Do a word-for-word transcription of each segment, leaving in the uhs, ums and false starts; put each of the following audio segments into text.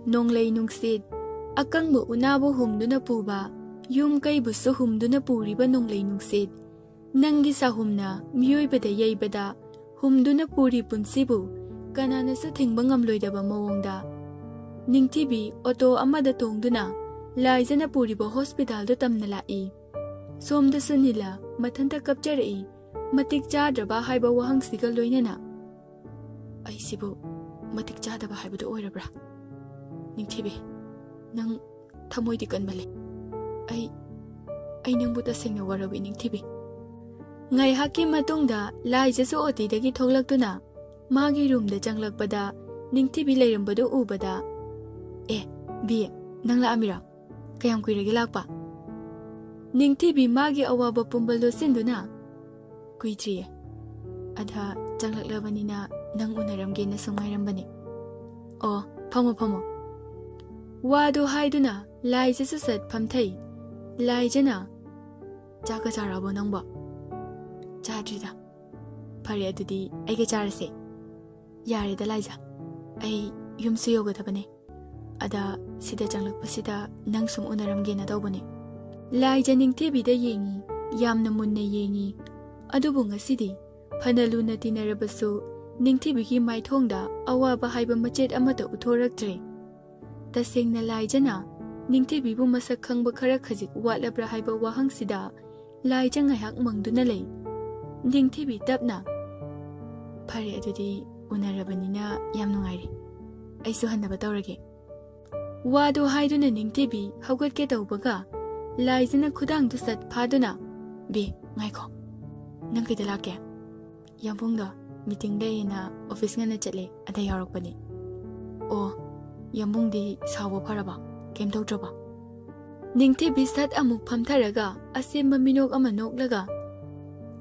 ꯅꯣꯡꯂꯩ ꯅꯨꯡꯁꯤꯠ, ꯑꯀꯪꯕ ꯎꯅꯥꯕꯨ ꯍꯨꯝꯗꯨꯅ ꯄꯨꯕ, ꯌꯨꯝ ꯀꯩꯕꯨꯁꯨ ꯍꯨꯝꯗꯨꯅ ꯄꯨꯔꯤꯕ ꯅꯣꯡꯂꯩ ꯅꯨꯡꯁꯤꯠ, ꯅꯪꯒꯤ ꯆꯍꯨꯝꯅ ꯃꯤꯑꯣꯏꯕꯗ ꯌꯩꯕꯗ ꯍꯨꯝꯗꯨꯅ ꯄꯨꯔꯤ ꯄꯨꯟꯁꯤꯕꯨ ꯀꯅꯥꯅꯁꯨ ꯊꯤꯡꯕ ꯉꯝꯂꯣꯏꯗꯕ ꯃꯑꯣꯡꯗ ꯅꯤꯡꯊꯤꯕꯤ ꯑꯣꯇꯣ ꯑꯃꯗ ꯇꯣꯡꯗꯨꯅ ꯂꯥꯏꯖꯅ ꯄꯨꯔꯤꯕ ꯍꯣꯁꯄꯤꯇꯥꯜꯗꯨ ꯇꯝꯅ ꯂꯥꯛꯏ꯫ ꯁꯣꯝꯗ ꯁꯨꯅꯤꯂ ꯃꯊꯟꯇ ꯀꯞꯆꯔꯛꯏ, ꯃꯇꯤꯛ ꯆꯥꯗ꯭ꯔꯕ ꯍꯥꯏꯕ ꯋꯥꯍꯪꯁꯤꯒ ꯂꯣꯏꯅꯅ꯫ "ꯑꯩꯁꯤꯕꯨ ꯃꯇꯤꯛ ꯆꯥꯗꯕ ꯍꯥꯏꯕꯗꯨ ꯑꯣꯏꯔꯕ꯭ꯔꯥ? ꯅꯤꯡꯊꯤꯕꯤ, ꯅꯪ ꯊꯃꯣꯏꯗꯤ ꯀꯟꯃꯜꯂꯦ꯫ ꯑꯩ, ꯑꯩ ꯅꯪꯕꯨ ꯇꯁꯦꯡꯅ ꯋꯥꯔꯧꯏ, ꯅꯤꯡꯊꯤꯕꯤ꯫" ꯉꯥꯏꯍꯥꯛꯀꯤ ꯃꯇꯨꯡꯗ ꯂꯥꯏꯖꯁꯨ ꯑꯣꯇꯤꯗꯒꯤ ꯊꯣꯛꯂꯛꯇꯨꯅ ꯃꯥꯒꯤ ꯔꯨꯝꯗ ꯆꯪꯂꯛꯄꯗ ꯅꯤꯡꯊꯤꯕꯤ ꯂꯩꯔꯝꯕꯗꯨ ꯎꯕꯗ, "ꯑꯦ, ꯕꯤ, ꯅꯪ ꯂꯥꯛꯑꯝꯃꯤꯔꯣ? ꯀꯌꯥꯝ ꯀꯨꯏꯔꯒꯦ ꯂꯥꯛꯄ?" ꯅꯤꯡꯊꯤꯕꯤ ꯃꯥꯒꯤ ꯑꯋꯥꯕ ꯄꯨꯝꯕ ꯂꯣꯠꯁꯤꯟꯗꯨꯅ, "ꯀꯨꯏꯗ꯭ꯔꯤꯌꯦ꯫ ꯑꯗ ꯆꯪꯂꯛꯂꯕꯅꯤꯅ ꯅꯪ ꯎꯅꯔꯝꯒꯦꯅ ꯁꯨꯝ ꯉꯥꯏꯔꯝꯕꯅꯦ꯫" "ꯑꯣ, ꯐꯝꯃꯣ, ꯐꯝꯃꯣ꯫" ꯋꯥꯗꯨ ꯍꯥꯏꯗꯨꯅ ꯂꯥꯏꯖꯁꯨ ꯁꯠ ꯐꯝꯊꯩ꯫ ꯂꯥꯏꯖꯅ, "ꯆꯥꯛꯀ ꯆꯥꯔꯕꯣ ꯅꯪꯕꯣ?" "ꯆꯥꯗ꯭ꯔꯤꯗ꯫" "ꯐꯔꯦ, ꯑꯗꯨꯗꯤ ꯑꯩꯒ ꯆꯥꯔꯁꯦ꯫" "ꯌꯥꯔꯦꯗ ꯂꯥꯏꯖ, ꯑꯩ ꯌꯨꯝꯁꯨ ꯌꯧꯒꯗꯕꯅꯦ꯫ ꯑꯗ ꯁꯤꯗ ꯆꯪꯂꯛꯄꯁꯤꯗ ꯅꯪ ꯁꯨꯝ ꯎꯅꯔꯝꯒꯦꯅ ꯇꯧꯕꯅꯦ꯫" ꯂꯥꯏꯖ ꯅꯤꯡꯊꯤꯕꯤꯗ ꯌꯦꯡꯉꯤ, ꯌꯥꯝꯅ ꯃꯨꯟꯅ ꯌꯦꯡꯉꯤ꯫ ꯑꯗꯨꯕꯨ ꯉꯁꯤꯗꯤ ꯐꯅ ꯂꯨꯅ ꯇꯤꯟꯅꯔꯕꯁꯨ ꯅꯤꯡꯊꯤꯕꯤꯒꯤ ꯃꯥꯏꯊꯣꯡꯗ ꯑꯋꯥꯕ ꯍꯥꯏꯕ ꯃꯆꯦꯠ ꯑꯃꯠꯇ ꯎꯠꯊꯣꯔꯛꯇ꯭ꯔꯦ꯫ ꯇꯁꯦꯡꯅ ꯂꯥꯏꯖꯅ ꯅꯤꯡꯊꯤꯕꯤꯕꯨ ꯃꯁꯛ ꯈꯪꯕ ꯈꯔ ꯈꯖꯤꯛ ꯋꯥꯠꯂꯕ꯭ꯔꯥ ꯍꯥꯏꯕ ꯋꯥꯍꯪꯁꯤꯗ ꯂꯥꯏꯖ ꯉꯥꯏꯍꯥꯛ ꯃꯪꯗꯨꯅ ꯂꯩ꯫ ꯅꯤꯡꯊꯤꯕꯤ ꯇꯞꯅ, "ꯐꯔꯦ, ꯑꯗꯨꯗꯤ ꯎꯅꯔꯕꯅꯤꯅ ꯌꯥꯝ ꯅꯨꯡꯉꯥꯏꯔꯦ꯫ ꯑꯩꯁꯨ ꯍꯟꯅꯕ ꯇꯧꯔꯒꯦ꯫" ꯋꯥꯗꯨ ꯍꯥꯏꯗꯨꯅ ꯅꯤꯡꯊꯤꯕꯤ ꯍꯧꯒꯠꯀꯦ ꯇꯧꯕꯒ ꯂꯥꯏꯖꯅ ꯈꯨꯗꯥꯡꯗꯨ ꯁꯠ ꯐꯥꯗꯨꯅ, "ꯕꯤ, ꯉꯥꯏꯈꯣ꯫ ꯅꯪ ꯀꯩꯗ ꯂꯥꯛꯀꯦ?" "ꯌꯥꯝꯕꯨꯡꯗꯣ ꯃꯤꯇꯤꯡ ꯂꯩꯌꯦꯅ ꯑꯣꯐꯤꯁ ꯉꯟꯅ ꯆꯠꯂꯦ, ꯑꯗ ꯌꯥꯎꯔꯛꯄꯅꯦ꯫" "ꯑꯣ, ꯌꯥꯝꯕꯨꯡꯗꯤ ꯁꯥꯎꯕ ꯐꯔꯕ? ꯀꯩꯝ ꯇꯧꯗ꯭ꯔꯕ?" ꯅꯤꯡꯊꯤꯕꯤ ꯁꯠ ꯑꯃꯨꯛ ꯐꯝꯊꯔꯒ ꯑꯁꯦꯝꯕ ꯃꯤꯅꯣꯛ ꯑꯃ ꯅꯣꯛꯂꯒ,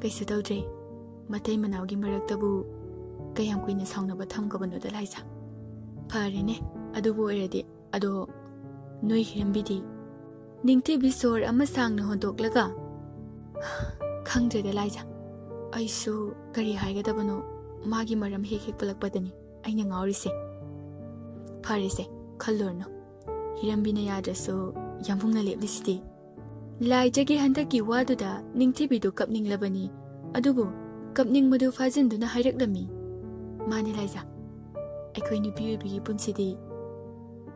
"ꯀꯩꯁꯨ ꯇꯧꯗ꯭ꯔꯦ꯫ ꯃꯇꯩ ꯃꯅꯥꯎꯒꯤ ꯃꯔꯛꯇꯕꯨ ꯀꯌꯥꯝ ꯀꯨꯏꯅ ꯁꯥꯎꯅꯕ ꯊꯝꯒꯕꯅꯣꯗ ꯂꯥꯏꯖ?" "ꯐꯔꯦꯅꯦ, ꯑꯗꯨꯕꯨ ꯑꯣꯏꯔꯗꯤ꯫ ꯑꯗꯣ ꯅꯣꯏ ꯍꯤꯔꯝꯕꯤꯗꯤ?" ꯅꯤꯡꯊꯤꯕꯤ ꯁꯣꯔ ꯑꯃ ꯁꯥꯡꯅ ꯍꯣꯟꯗꯣꯛꯂꯒ, "ꯈꯪꯗ꯭ꯔꯦꯗ ꯂꯥꯏꯖ, ꯑꯩꯁꯨ ꯀꯔꯤ ꯍꯥꯏꯒꯗꯕꯅꯣ, ꯃꯥꯒꯤ ꯃꯔꯝ ꯍꯦꯛ ꯍꯦꯛ ꯄꯜꯂꯛꯄꯗꯅꯤ ꯑꯩꯅ ꯉꯥꯎꯔꯤꯁꯦ꯫" "ꯐꯔꯦꯁꯦ, ꯈꯜꯂꯨꯔꯅꯨ, ꯍꯤꯔꯝꯕꯤꯅ ꯌꯥꯗ꯭ꯔꯁꯨ ꯌꯥꯝꯕꯨꯡꯅ ꯂꯦꯞꯂꯤꯁꯤꯗꯤ꯫ ꯂꯥꯏꯖꯒꯤ ꯍꯟꯗꯛꯀꯤ ꯋꯥꯗꯨꯗ ꯅꯤꯡꯊꯤꯕꯤꯗꯨ ꯀꯞꯅꯤꯡꯂꯕꯅꯤ꯫ ꯑꯗꯨꯕꯨ ꯀꯞꯅꯤꯡꯕꯗꯨ ꯐꯥꯖꯤꯟꯗꯨꯅ ꯍꯥꯏꯔꯛꯂꯝꯃꯤ, "ꯃꯥꯅꯦ ꯂꯥꯏꯖ, ꯑꯩꯈꯣꯏ ꯅꯨꯄꯤ ꯑꯣꯏꯕꯤꯒꯤ ꯄꯨꯟꯁꯤꯗꯤ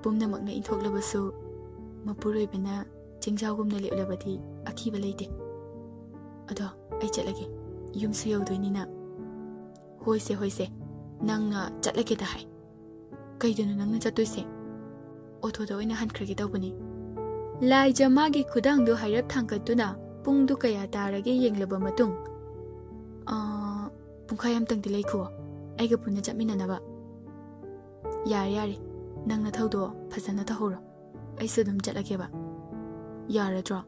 ꯄꯨꯝꯅꯃꯛꯅ ꯏꯟꯊꯣꯛꯂꯕꯁꯨ, ꯃꯄꯨꯔꯣꯏꯕꯅ ꯆꯤꯡꯖꯥꯎꯒꯨꯝꯅ ꯂꯦꯞꯂꯕꯗꯤ ꯑꯊꯤꯕ ꯂꯩꯇꯦ꯫ ꯑꯗꯣ ꯑꯩ ꯆꯠꯂꯒꯦ, ꯌꯨꯝꯁꯨ ꯌꯧꯗꯣꯏꯅꯤꯅ꯫" "ꯍꯣꯏꯁꯦ, ꯍꯣꯏꯁꯦ, ꯅꯪꯅ ꯆꯠꯂꯒꯦꯗ ꯍꯥꯏ꯫ ꯀꯩꯗꯅꯣ ꯅꯪꯅ ꯆꯠꯇꯣꯏꯁꯦ?" "ꯑꯣꯇꯣꯗ ꯑꯣꯏꯅ ꯍꯟꯈ꯭ꯔꯒꯦ ꯇꯧꯕꯅꯤ꯫" ꯂꯥꯏꯖ ꯃꯥꯒꯤ ꯈꯨꯗꯥꯡꯗꯨ ꯍꯥꯏꯔꯞ ꯊꯥꯡꯒꯠꯇꯨꯅ ꯄꯨꯡꯗꯨ ꯀꯌꯥ ꯇꯥꯔꯒꯦ ꯌꯦꯡꯂꯕ ꯃꯇꯨꯡ, "ꯑꯥ, ꯄꯨꯡꯈꯥꯏ ꯑꯝꯇꯪꯗꯤ ꯂꯩꯈꯨꯑꯣ, ꯑꯩꯒ ꯄꯨꯟꯅ ꯆꯠꯃꯤꯟꯅꯅꯕ꯫" "ꯌꯥꯔꯦ, ꯌꯥꯔꯦ, ꯅꯪ ꯅꯊꯧꯗꯣ ꯐꯖꯅ ꯇꯧꯍꯧꯔꯣ, ꯑꯩꯁꯨ ꯑꯗꯨꯝ ꯆꯠꯂꯒꯦꯕ꯫ ꯌꯥꯔꯗ꯭ꯔꯣ?"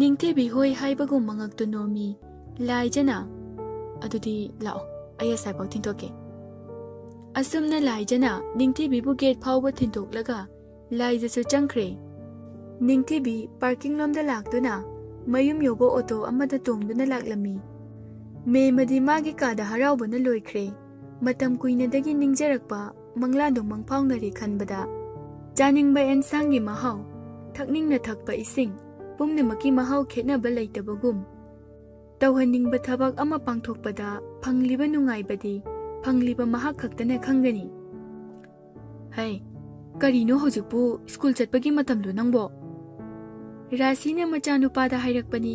ꯅꯤꯡꯊꯤꯕꯤ ꯍꯣꯏ ꯍꯥꯏꯕꯒꯨꯝ ꯃꯉꯛꯇꯨ ꯅꯣꯝꯃꯤ꯫ ꯂꯥꯏꯖꯅ, "ꯑꯗꯨꯗꯤ ꯂꯥꯛꯑꯣ, ꯑꯩ ꯑꯁꯥꯏꯐꯥꯎ ꯊꯤꯟꯗꯣꯛꯀꯦ꯫" ꯑꯁꯨꯝꯅ ꯂꯥꯏꯖꯅ ꯅꯤꯡꯊꯤꯕꯤꯕꯨ ꯒꯦꯠ ꯐꯥꯎꯕ ꯊꯤꯟꯗꯣꯛꯂꯒ ꯂꯥꯏꯖꯁꯨ ꯆꯪꯈ꯭ꯔꯦ꯫ ꯅꯤꯡꯊꯤꯕꯤ ꯄꯥꯔꯀꯤꯡ ꯂꯣꯝꯗ ꯂꯥꯛꯇꯨꯅ ꯃꯌꯨꯝ ꯌꯧꯕ ꯑꯣꯇꯣ ꯑꯃꯗ ꯇꯣꯡꯗꯨꯅ ꯂꯥꯛꯂꯝꯃꯤ꯫ ꯃꯦꯝꯃꯗꯤ ꯃꯥꯒꯤ ꯀꯥꯗ ꯍꯔꯥꯎꯕꯅ ꯂꯣꯏꯈ꯭ꯔꯦ꯫ ꯃꯇꯝ ꯀꯨꯏꯅꯗꯒꯤ ꯅꯤꯡꯖꯔꯛꯄ ꯃꯪꯂꯥꯟꯗꯨ ꯃꯪꯐꯥꯎꯅꯔꯦ ꯈꯟꯕꯗ꯫ ꯆꯥꯅꯤꯡꯕ ꯑꯦꯟꯁꯥꯡꯒꯤ ꯃꯍꯥꯎ, ꯊꯛꯅꯤꯡꯅ ꯊꯛꯄ ꯏꯁꯤꯡ, ꯄꯨꯝꯅꯃꯛꯀꯤ ꯃꯍꯥꯎ ꯈꯦꯠꯅꯕ ꯂꯩꯇꯕꯒꯨꯝ, ꯇꯧꯍꯟꯅꯤꯡꯕ ꯊꯕꯛ ꯑꯃ ꯄꯥꯡꯊꯣꯛꯄꯗ ꯐꯪꯂꯤꯕ ꯅꯨꯡꯉꯥꯏꯕꯗꯤ ꯐꯪꯂꯤꯕ ꯃꯍꯥꯛ ꯈꯛꯇꯅ ꯈꯪꯒꯅꯤ꯫ "ꯍꯩ, ꯀꯔꯤꯅꯣ ꯍꯧꯖꯤꯛꯄꯨ ꯁ꯭ꯀꯨꯜ ꯆꯠꯄꯒꯤ ꯃꯇꯝꯂꯣ ꯅꯪꯕꯣ?" ꯔꯥꯁꯤꯅ ꯃꯆꯥꯅꯨꯄꯥꯗ ꯍꯥꯏꯔꯛꯄꯅꯤ꯫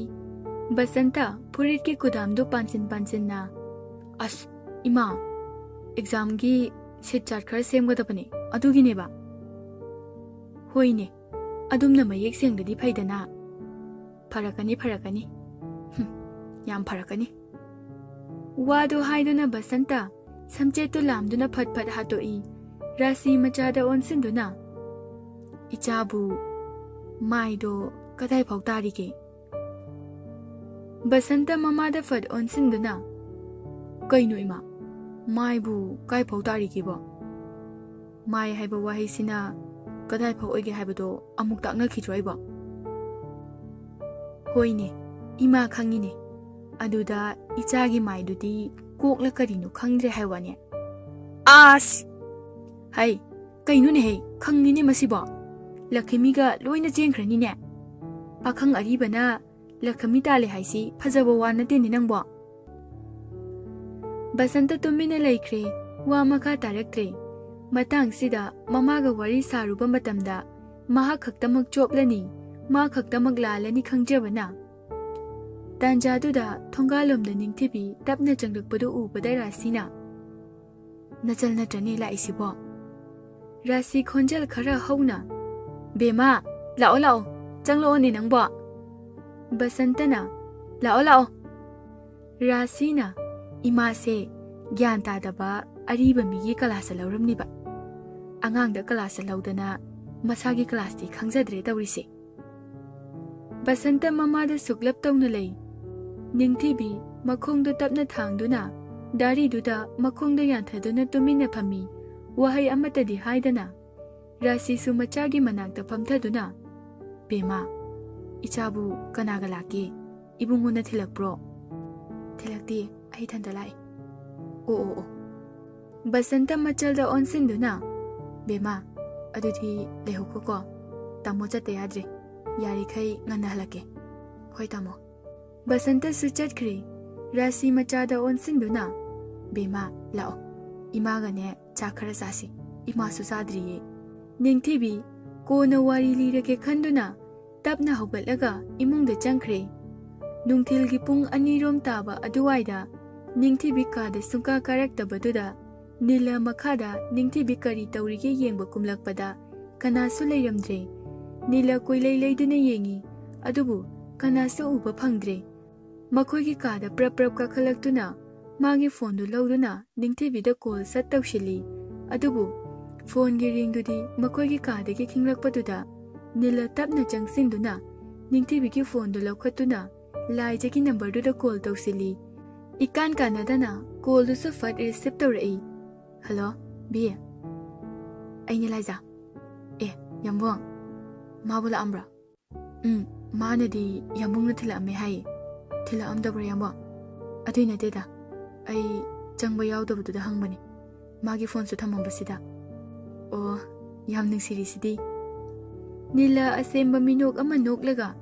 ꯕꯁꯟꯇ ꯐꯨꯔꯤꯠꯀꯤ ꯀꯨꯗꯥꯝꯗꯨ ꯄꯥꯟꯁꯤꯟ ꯄꯥꯟꯁꯤꯟꯅ, "ꯑꯁ, ꯏꯃꯥ, ꯑꯦꯛꯖꯥꯝꯒꯤ ꯁꯤꯠ ꯆꯥꯔꯠ ꯈꯔ ꯁꯦꯝꯒꯗꯕꯅꯦ, ꯑꯗꯨꯒꯤꯅꯦꯕ꯫" "ꯍꯣꯏꯅꯦ, ꯑꯗꯨꯝꯅ ꯃꯌꯦꯛ ꯁꯦꯡꯗꯗꯤ ꯐꯩꯗꯅ꯫" "ꯐꯔꯛꯀꯅꯤ, ꯐꯔꯛꯀꯅꯤ꯫ ꯍꯨꯝ, ꯌꯥꯝ ꯐꯔꯛꯀꯅꯤ꯫" ꯋꯥꯗꯨ ꯍꯥꯏꯗꯨꯅ ꯕꯁꯟꯇ ꯁꯝꯆꯦꯠꯇꯨ ꯂꯥꯝꯗꯨꯅ ꯐꯠ ꯐꯠ ꯍꯥꯠꯇꯣꯛꯏ꯫ ꯔꯥꯁꯤ ꯃꯆꯥꯗ ꯑꯣꯟꯁꯤꯟꯗꯨꯅ, "ꯏꯆꯥꯕꯨ ꯃꯥꯏꯗꯣ ꯀꯗꯥꯏꯐꯥꯎ ꯇꯥꯔꯤꯒꯦ?" ꯕꯁꯟꯇ ꯃꯃꯥꯗ ꯐꯠ ꯑꯣꯟꯁꯤꯟꯗꯨꯅ, "ꯀꯩꯅꯣ ꯏꯃꯥ, ꯃꯥꯏꯕꯨ ꯀꯥꯏꯐꯥꯎ ꯇꯥꯔꯤꯒꯦꯕꯣ? ꯃꯥꯏ ꯍꯥꯏꯕ ꯋꯥꯍꯩꯁꯤꯅ ꯀꯗꯥꯏꯐꯥꯎ ꯑꯣꯏꯒꯦ ꯍꯥꯏꯕꯗꯣ ꯑꯃꯨꯛ ꯇꯥꯛꯅꯈꯤꯗ꯭ꯔꯣ ꯑꯩꯕꯣ?" "ꯍꯣꯏꯅꯦ, ꯏꯃꯥ ꯈꯪꯉꯤꯅꯦ꯫ ꯑꯗꯨꯗ ꯏꯆꯥꯒꯤ ꯃꯥꯏꯗꯨꯗꯤ ꯀꯣꯛꯂ ꯀꯔꯤꯅꯣ ꯈꯪꯗ꯭ꯔꯦ ꯍꯥꯏ ꯋꯥꯅꯦ꯫" "ꯑꯁ!" "ꯍꯩ, "ꯀꯩꯅꯣꯅꯦꯍꯦ, ꯈꯪꯉꯤꯅꯦ ꯃꯁꯤꯕꯣ? ꯂꯛꯈꯃꯤꯒ ꯂꯣꯏꯅ ꯆꯦꯟꯈ꯭ꯔꯅꯤꯅꯦ꯫ ꯄꯥꯈꯪ ꯑꯔꯤꯕꯅ ꯂꯛꯈꯃꯤ ꯇꯥꯜꯂꯦ ꯍꯥꯏꯁꯤ ꯐꯖꯕ ꯋꯥ ꯅꯠꯇꯦꯅꯦ ꯅꯪꯕꯣ"꯫ ꯕꯁꯟꯇ ꯇꯨꯃꯤꯟꯅ ꯂꯩꯈ꯭ꯔꯦ, ꯋꯥ ꯃꯈꯥ ꯇꯥꯔꯛꯇ꯭ꯔꯦ꯫ ꯃꯇꯥꯡꯁꯤꯗ ꯃꯃꯥꯒ ꯋꯥꯔꯤ ꯁꯥꯔꯨꯕ ꯃꯇꯝꯗ ꯃꯍꯥꯛ ꯈꯛꯇꯃꯛ ꯆꯣꯞꯂꯅꯤ, ꯃꯥ ꯈꯛꯇꯃꯛ ꯂꯥꯜꯂꯅꯤ ꯈꯪꯖꯕꯅ꯫ ꯇꯥꯟꯖꯥꯗꯨꯗ ꯊꯣꯡꯒꯥꯜꯂꯣꯝꯗ ꯅꯤꯡꯊꯤꯕꯤ ꯇꯞꯅ ꯆꯪꯂꯛꯄꯗꯨ ꯎꯕꯗ ꯔꯥꯁꯤꯅ, "ꯅꯆꯜ ꯅꯠꯇ꯭ꯔꯅꯦ ꯂꯥꯛꯏꯁꯤꯕꯣ?" ꯔꯥꯁꯤ ꯈꯣꯟꯖꯦꯜ ꯈꯔ ꯍꯧꯅ, "ꯕꯦꯃꯥ, ꯂꯥꯛꯑꯣ ꯂꯥꯛꯑꯣ, ꯆꯪꯂꯛꯑꯣꯅꯦ ꯅꯪꯕꯣ"꯫ ꯕꯁꯟꯇꯅ, "ꯂꯥꯛꯑꯣ ꯂꯥꯛꯑꯣ"꯫ ꯔꯥꯁꯤꯅ, ꯏꯃꯥꯁꯦ ꯒ꯭ꯌꯥꯟ ꯇꯥꯗꯕ ꯑꯔꯤꯕ ꯃꯤꯒꯤ ꯀ꯭ꯂꯥꯁꯇ ꯂꯧꯔꯝꯂꯤꯕ꯫ ꯑꯉꯥꯡꯗ ꯀ꯭ꯂꯥꯁꯇ ꯂꯧꯗꯅ ꯃꯁꯥꯒꯤ ꯀ꯭ꯂꯥꯁꯇꯤ ꯈꯪꯖꯗ꯭ꯔꯦ ꯇꯧꯔꯤꯁꯦ꯫ ꯕꯁꯟꯇ ꯃꯃꯥꯗ ꯁꯨꯛꯂꯞ ꯇꯧꯅ ꯂꯩ꯫ ꯅꯤꯡꯊꯤꯕꯤ ꯃꯈꯣꯡꯗꯨ ꯇꯞꯅ ꯊꯥꯡꯗꯨꯅ ꯗꯥꯔꯤꯗꯨꯗ ꯃꯈꯣꯡꯗ ꯌꯥꯟꯊꯗꯨꯅ ꯇꯨꯃꯤꯟꯅ ꯐꯝꯃꯤ꯫ ꯋꯥꯍꯩ ꯑꯃꯠꯇꯗꯤ ꯍꯥꯏꯗꯅ ꯔꯥꯁꯤꯁꯨ ꯃꯆꯥꯒꯤ ꯃꯅꯥꯛꯇ ꯐꯝꯊꯗꯨꯅ, "ꯕꯦꯃꯥ, ꯏꯆꯥꯕꯨ ꯀꯅꯥꯒ ꯂꯥꯛꯀꯦ? ꯏꯕꯨꯡꯉꯣꯅ ꯊꯤꯜꯂꯛꯄ꯭ꯔꯣ?" "ꯊꯤꯜꯂꯛꯇꯦ, ꯑꯩ ꯏꯊꯟꯇ ꯂꯥꯛꯏ"꯫ "ꯑꯣ, ꯑꯣ, ꯑꯣ"꯫ ꯕꯁꯟꯇ ꯃꯆꯜꯗ ꯑꯣꯟꯁꯤꯟꯗꯨꯅ, "ꯕꯦꯃꯥ, ꯑꯗꯨꯗꯤ ꯂꯩꯍꯧꯈꯣꯀꯣ꯫ ꯇꯥꯃꯣ ꯆꯠꯇ ꯌꯥꯗ꯭ꯔꯦ꯫ ꯌꯥꯔꯤꯈꯩ ꯉꯟꯅ ꯍꯜꯂꯛꯀꯦ"꯫ "ꯍꯣꯏ ꯇꯥꯃꯣ"꯫ ꯕꯁꯟꯇꯁꯨ ꯆꯠꯈ꯭ꯔꯦ꯫ ꯔꯥꯁꯤ ꯃꯆꯥꯗ ꯑꯣꯟꯁꯤꯟꯗꯨꯅ, "ꯕꯦꯃꯥ, ꯂꯥꯛꯑꯣ꯫ ꯏꯃꯥꯒꯅꯦ ꯆꯥꯛ ꯈꯔ ꯆꯥꯁꯤ꯫ ꯏꯃꯥꯁꯨ ꯆꯥꯗ꯭ꯔꯤꯌꯦ"꯫ ꯅꯤꯡꯊꯤꯕꯤ ꯀꯣꯟꯅ ꯋꯥꯔꯤ ꯂꯤꯔꯒꯦ ꯈꯟꯗꯨꯅ ꯇꯞꯅ ꯍꯧꯒꯠꯂꯒ ꯏꯃꯨꯡꯗ ꯆꯪꯈ꯭ꯔꯦ꯫ ꯅꯨꯡꯊꯤꯜꯒꯤ ꯄꯨꯡ ꯑꯅꯤꯔꯣꯝ ꯇꯥꯕ ꯑꯗꯨꯋꯥꯏꯗ ꯅꯤꯡꯊꯤꯕꯤ ꯀꯥꯗ ꯁꯨꯡꯀꯥ ꯀꯥꯔꯛꯇꯕꯗꯨꯗ ꯅꯤꯂ ꯃꯈꯥꯗ ꯅꯤꯡꯊꯤꯕꯤ ꯀꯔꯤ ꯇꯧꯔꯤꯒꯦ ꯌꯦꯡꯕ ꯀꯨꯝꯂꯛꯄꯗ ꯀꯅꯥꯁꯨ ꯂꯩꯔꯝꯗ꯭ꯔꯦ꯫ ꯅꯤꯂ ꯀꯣꯏꯂꯩ ꯂꯩꯗꯨꯅ ꯌꯦꯡꯉꯤ, ꯑꯗꯨꯕꯨ ꯀꯅꯥꯁꯨ ꯎꯕ ꯐꯪꯗ꯭ꯔꯦ꯫ ꯃꯈꯣꯏꯒꯤ ꯀꯥꯗ ꯄ꯭ꯔꯞ ꯄ꯭ꯔꯞ ꯀꯥꯈꯠꯂꯛꯇꯨꯅ ꯃꯥꯒꯤ ꯐꯣꯟꯗꯨ ꯂꯧꯗꯨꯅ ꯅꯤꯡꯊꯤꯕꯤꯗ ꯀꯣꯜ ꯁꯠ ꯇꯧꯁꯤꯜꯂꯤ꯫ ꯑꯗꯨꯕꯨ ꯐꯣꯟꯒꯤ ꯔꯤꯡꯗꯨꯗꯤ ꯃꯈꯣꯏꯒꯤ ꯀꯥꯗꯒꯤ ꯈꯤꯡꯂꯛꯄꯗꯨꯗ ꯅꯤꯂ ꯇꯞꯅ ꯆꯪꯁꯤꯟꯗꯨꯅ ꯅꯤꯡꯊꯤꯕꯤꯒꯤ ꯐꯣꯟꯗꯨ ꯂꯧꯈꯠꯇꯨꯅ ꯂꯥꯏꯖꯒꯤ ꯅꯝꯕꯔꯗꯨꯗ ꯀꯣꯜ ꯇꯧꯁꯤꯜꯂꯤ꯫ ꯏꯀꯥꯟ ꯀꯥꯟꯅꯗꯅ ꯀꯣꯜꯗꯨꯁꯨ ꯐꯠ ꯔꯤꯁꯤꯞ ꯇꯧꯔꯛꯏ꯫ "Hello, B. ꯑꯩꯅꯦ ꯂꯥꯏꯖꯥ꯫ ꯑꯦ, ꯌꯥꯝꯕꯣꯡ, ꯃꯥꯕꯨ ꯂꯥꯛꯑꯝꯕ꯭ꯔꯣ?" "ꯎꯝ, ꯃꯥꯅꯗꯤ ꯌꯥꯝꯕꯨꯡꯅ ꯊꯤꯜꯂꯛꯑꯝꯃꯦ ꯍꯥꯏꯌꯦ"꯫ "ꯊꯤꯜꯂꯛꯑꯝꯗꯕ꯭ꯔꯣ ꯌꯥꯝꯕꯨꯡ?" "ꯑꯗꯨꯏ ꯅꯠꯇꯦꯗ, ꯑꯩ ꯆꯪꯕ ꯌꯥꯎꯗꯕꯗꯨꯗ ꯍꯪꯕꯅꯤ, ꯃꯥꯒꯤ ꯐꯣꯟꯁꯨ ꯊꯝꯃꯝꯕꯁꯤꯗ"꯫ ꯑꯣ, ꯌꯥꯝ ꯅꯨꯡꯁꯤꯔꯤꯁꯤꯗꯤ꯫ ꯅꯤꯂꯥ ꯑꯁꯦꯝꯕ ꯃꯤꯅꯣꯛ ꯑꯃ ꯅꯣꯛꯂꯒ,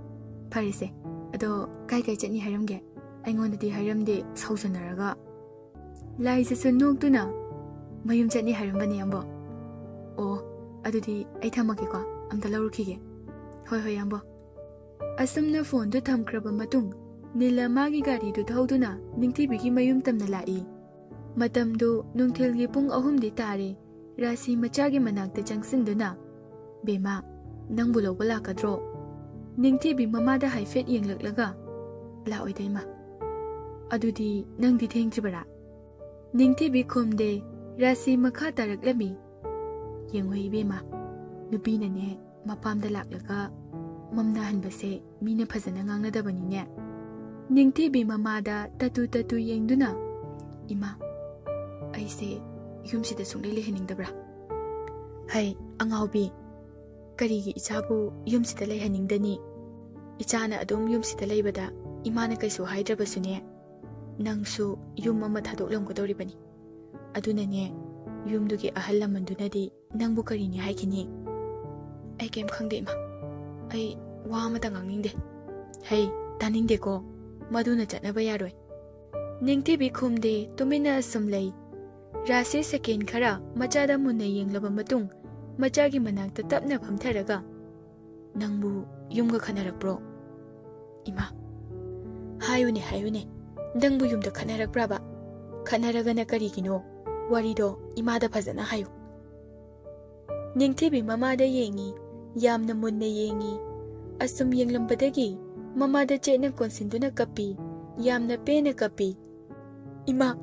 "ꯐꯔꯦꯁꯦ, ꯑꯗꯣ ꯀꯥꯏ ꯀꯥꯏ ꯆꯠꯅꯤ ꯍꯥꯏꯔꯝꯒꯦ? ꯑꯩꯉꯣꯟꯗꯗꯤ ꯍꯥꯏꯔꯝꯗꯦ, ꯁꯥꯎꯖꯅꯔꯒ꯫" ꯂꯥꯏꯖꯁꯨ ꯅꯣꯛꯇꯨꯅ, "ꯃꯌꯨꯝ ꯆꯠꯅꯤ ꯍꯥꯏꯔꯝꯕꯅꯦ, ꯌꯥꯝꯕꯣ꯫ ꯑꯣ, ꯑꯗꯨꯗꯤ ꯑꯩ ꯊꯝꯃꯒꯦꯀꯣ, ꯑꯝꯇ ꯂꯧꯔꯨꯈꯤꯒꯦ꯫" "ꯍꯣꯏ, ꯍꯣꯏ, ꯌꯥꯝꯕꯣ꯫" ꯑꯁꯨꯝꯅ ꯐꯣꯟꯗꯨ ꯊꯝꯈ꯭ꯔꯕ ꯃꯇꯨꯡ, ꯅꯤꯂꯥ ꯃꯥꯒꯤ ꯒꯥꯔꯤꯗꯨ ꯊꯧꯗꯨꯅ ꯅꯤꯡꯊꯤꯕꯤꯒꯤ ꯃꯌꯨꯝ ꯇꯝꯅ ꯂꯥꯛꯏ꯫ ꯃꯇꯝꯗꯨ ꯅꯨꯡꯊꯤꯜꯒꯤ ꯄꯨꯡ ꯑꯍꯨꯝꯗꯤ ꯇꯥꯔꯦ꯫ ꯔꯥꯁꯤ ꯃꯆꯥꯒꯤ ꯃꯅꯥꯛꯇ ꯆꯪꯁꯤꯟꯗꯨꯅ, "ꯕꯦꯝꯃ, ꯅꯪꯕꯨ ꯂꯧꯕ ꯂꯥꯛꯀꯗ꯭ꯔꯣ?" ꯅꯤꯡꯊꯤꯕꯤ ꯃꯃꯥꯗ ꯍꯥꯏꯐꯦꯠ ꯌꯦꯡꯂꯛꯂꯒ, "ꯂꯥꯛꯑꯣꯏꯗ, ꯏꯃꯥ꯫" "ꯑꯗꯨꯗꯤ ꯅꯪꯗꯤ ꯊꯦꯡꯗ꯭ꯔꯤꯕꯔꯥ?" ꯅꯤꯡꯊꯤꯕꯤ ꯈꯨꯝꯗꯦ꯫ ꯔꯥꯁꯤ ꯃꯈꯥ ꯇꯥꯔꯛꯂꯝꯃꯤ, "ꯌꯦꯡꯉꯨ ꯏꯕꯦꯝꯃ, ꯅꯨꯄꯤꯅꯅꯦ ꯃꯄꯥꯝꯗ ꯂꯥꯛꯂꯒ ꯃꯝꯅꯍꯟꯕꯁꯦ ꯃꯤꯅ ꯐꯖꯅ ꯉꯥꯡꯅꯗꯕꯅꯤꯅꯦ꯫" ꯅꯤꯡꯊꯤꯕꯤ ꯃꯃꯥꯗ ꯇꯇꯨ ꯇꯇꯨ ꯌꯦꯡꯗꯨꯅ, "ꯏꯃꯥ, ꯑꯩꯁꯦ ꯌꯨꯝꯁꯤꯗ ꯁꯨꯡꯂꯩ ꯂꯩꯍꯟꯅꯤꯡꯗꯕ꯭ꯔꯥ?" "ꯍꯩ, ꯑꯉꯥꯎꯕꯤ, ꯀꯔꯤꯒꯤ ꯏꯆꯥꯕꯨ ꯌꯨꯝꯁꯤꯗ ꯂꯩꯍꯟꯅꯤꯡꯗꯅꯤ? ꯏꯆꯥꯅ ꯑꯗꯨꯝ ꯌꯨꯝꯁꯤꯗ ꯂꯩꯕꯗ ꯏꯃꯥꯅ ꯀꯩꯁꯨ ꯍꯥꯏꯗ꯭ꯔꯕꯁꯨꯅꯦ, ꯅꯪꯁꯨ ꯌꯨꯝ ꯑꯃ ꯊꯥꯗꯣꯛꯂꯝꯒꯗꯧꯔꯤꯕꯅꯤ꯫ ꯑꯗꯨꯅꯅꯦ, ꯌꯨꯝꯗꯨꯒꯤ ꯑꯍꯜ ꯂꯃꯟꯗꯨꯅꯗꯤ ꯅꯪꯕꯨ ꯀꯔꯤꯅꯤ ꯍꯥꯏꯈꯤꯅꯤ?" "ꯑꯩ ꯀꯩꯝ ꯈꯪꯗꯦ, ꯏꯃꯥ꯫ ꯑꯩ ꯋꯥ ꯑꯃꯇ ꯉꯥꯡꯅꯤꯡꯗꯦ꯫" "ꯍꯩ, ꯇꯥꯅꯤꯡꯗꯦꯀꯣ꯫ ꯃꯗꯨꯅ ꯆꯠꯅꯕ ꯌꯥꯔꯣꯏ꯫" ꯅꯤꯡꯊꯤꯕꯤ ꯈꯨꯝꯗꯦ, ꯇꯨꯃꯤꯟꯅ ꯑꯁꯨꯝ ꯂꯩ꯫ ꯔꯥꯁꯤ ꯁꯦꯀꯦꯟ ꯈꯔ ꯃꯆꯥꯗ ꯃꯨꯟꯅ ꯌꯦꯡꯂꯕ ꯃꯇꯨꯡ, ꯃꯆꯥꯒꯤ ꯃꯅꯥꯛꯇ ꯇꯞꯅ ꯐꯝꯊꯔꯒ, "ꯅꯪꯕꯨ ꯌꯨꯝꯒ ꯈꯠꯅꯔꯛꯄ꯭ꯔꯣ?" "ꯏꯃꯥ, ꯍꯥꯏꯌꯨꯅꯦ, ꯍꯥꯏꯌꯨꯅꯦ, ꯅꯪꯕꯨ ꯌꯨꯝꯗ ꯈꯠꯅꯔꯛꯄ꯭ꯔꯕ? ꯈꯠꯅꯔꯒꯅ ꯀꯔꯤꯒꯤꯅꯣ? ꯋꯥꯔꯤꯗꯣ ꯏꯃꯥꯗ ꯐꯖꯅ ꯍꯥꯏꯌꯨ꯫" ꯅꯤꯡꯊꯤꯕꯤ ꯃꯃꯥꯗ ꯌꯦꯡꯉꯤ, ꯌꯥꯝꯅ ꯃꯨꯟꯅ ꯌꯦꯡꯉꯤ꯫ ꯑꯁꯨꯝ ꯌꯦꯡꯂꯝꯕꯗꯒꯤ ꯃꯃꯥꯗ ꯆꯦꯠꯅ ꯀꯣꯟꯁꯤꯟꯗꯨꯅ ꯀꯞꯄꯤ, ꯌꯥꯝꯅ ꯄꯦꯟꯅ ꯀꯞꯄꯤ꯫ "ꯏꯃꯥ,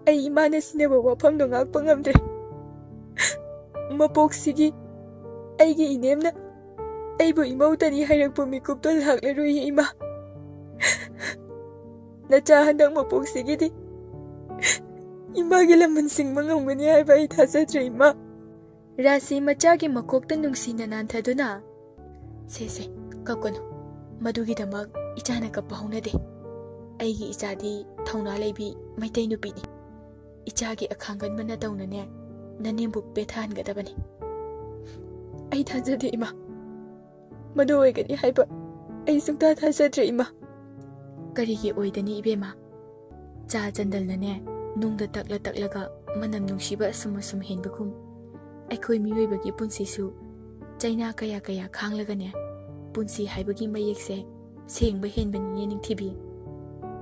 ꯑꯩ ꯏꯃꯥꯅ ꯁꯤꯟꯅꯕ ꯋꯥꯐꯝꯗꯣ ꯉꯥꯛꯄ ꯉꯝꯗ꯭ꯔꯦ꯫ ꯃꯄꯣꯛꯁꯤꯒꯤ ꯑꯩꯒꯤ ꯏꯅꯦꯝꯅ ꯑꯩꯕꯨ ꯏꯃꯧꯇꯅꯤ ꯍꯥꯏꯔꯛꯄ ꯃꯤꯀꯨꯞꯇꯣ ꯂꯥꯛꯂꯔꯣꯏꯌꯦ, ꯏꯃꯥ꯫ ꯅꯆꯥ ꯍꯟꯗꯛ ꯃꯄꯣꯛꯁꯤꯒꯤꯗꯤ ꯏꯃꯥꯒꯤ ꯂꯃꯟ ꯁꯤꯡꯕ ꯉꯝꯒꯅꯤ ꯍꯥꯏꯕ ꯑꯩ ꯊꯥꯖꯗ꯭ꯔꯦ, ꯏꯃꯥ꯫" ꯔꯥꯁꯤ ꯃꯆꯥꯒꯤ ꯃꯀꯣꯛꯇ ꯅꯨꯡꯁꯤꯅ ꯅꯥꯟꯊꯗꯨꯅ, "ꯁꯦ, ꯁꯦ, ꯀꯞꯀꯅꯨ꯫ ꯃꯗꯨꯒꯤꯗꯃꯛ ꯏꯆꯥꯅ ꯀꯞꯄ ꯍꯧꯅꯗꯦ꯫ ꯑꯩꯒꯤ ꯏꯆꯥꯗꯤ ꯊꯧꯅꯥ ꯂꯩꯕꯤ ꯃꯩꯇꯩ ꯅꯨꯄꯤꯅꯤ꯫ ꯏꯆꯥꯒꯤ ꯑꯈꯥꯡꯒꯟꯕ ꯅꯇꯧꯅꯅꯦ, ꯅꯅꯦꯝꯕꯨ ꯄꯦꯊꯍꯟꯒꯗꯕꯅꯤ꯫ ꯑꯩ ꯊꯥꯖꯗꯦ, ꯏꯃꯥ꯫ ꯃꯗꯨ ꯑꯣꯏꯒꯅꯤ ꯍꯥꯏꯕ ꯑꯩ ꯁꯨꯡꯊꯥ ꯊꯥꯖꯗ꯭ꯔꯦ, ꯏꯃꯥ꯫ ꯀꯔꯤꯒꯤ ꯑꯣꯏꯗꯅꯤ, ꯏꯕꯦꯝꯃ? ꯆꯥ ꯆꯟꯗꯜꯅꯅꯦ, ꯅꯨꯡꯗ ꯇꯛꯂ ꯇꯛꯂꯒ ꯃꯅꯝ ꯅꯨꯡꯁꯤꯕ ꯑꯁꯨꯝ ꯑꯁꯨꯝ ꯍꯦꯟꯕꯒꯨꯝ, ꯑꯩꯈꯣꯏ ꯃꯤꯑꯣꯏꯕꯒꯤ ꯄꯨꯟꯁꯤꯁꯨ ꯆꯩꯅꯥ ꯀꯌꯥ ꯀꯌꯥ ꯈꯥꯡꯂꯒꯅꯦ, ꯄꯨꯟꯁꯤ ꯍꯥꯏꯕꯒꯤ ꯃꯌꯦꯛꯁꯦ ꯁꯦꯡꯕ ꯍꯦꯟꯕꯅꯤꯅꯦ, ꯅꯤꯡꯊꯤꯕꯤ꯫